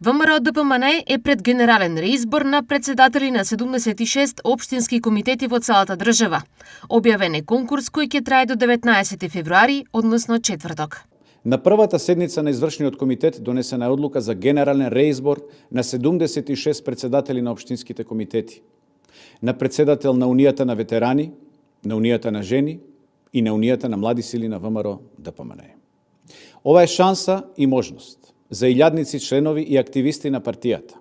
ВМРО ДПМН е пред генерален реизбор на председатели на 76 општински комитети во целата држава. Објавен е конкурс кој ќе трае до 19 февруари, односно четврток. На првата седница на извршниот комитет донесена е одлука за генерален реизбор на 76 председатели на општинските комитети, на председател на Унијата на ветерани, на Унијата на жени и на Унијата на млади сили на ВМРО ДПМН. Ова е шанса и можност за илјадници членови и активисти на партијата,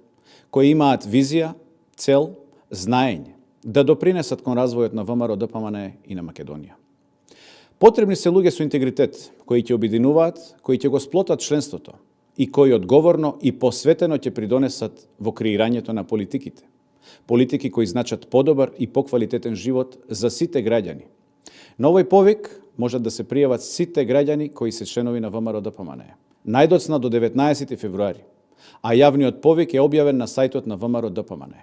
кои имаат визија, цел, знаење да допринесат кон развојот на ВМРО ДПМН и на Македонија. Потребни се луѓе со интегритет, кои ќе обединуваат, кои ќе го сплотат членството и кои одговорно и посветено ќе придонесат во креирањето на политиките. Политики кои значат подобар и поквалитетен живот за сите граѓани. На овој повик можат да се пријават сите граѓани кои се членови на ВМРО ДПМН. Најдоцна до 19 февруари, а јавниот повик е објавен на сајтот на ВМРО ДПМН.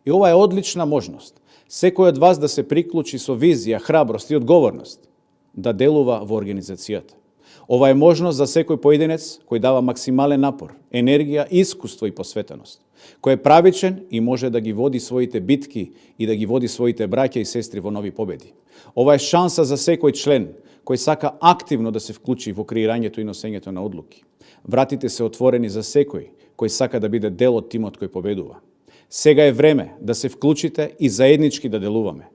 И ова е одлична можност секој од вас да се приклучи со визија, храброст и одговорност да делува во организацијата. Ова е можност за секој поединец кој дава максимален напор, енергија, искуство и посветеност, кој е правичен и може да ги води своите битки и да ги води своите браќа и сестри во нови победи. Ова е шанса за секој член кој сака активно да се вклучи во креирањето и носењето на одлуки. Вратите се отворени за секој кој сака да биде дел од тимот кој победува. Сега е време да се вклучите и заеднички да делуваме.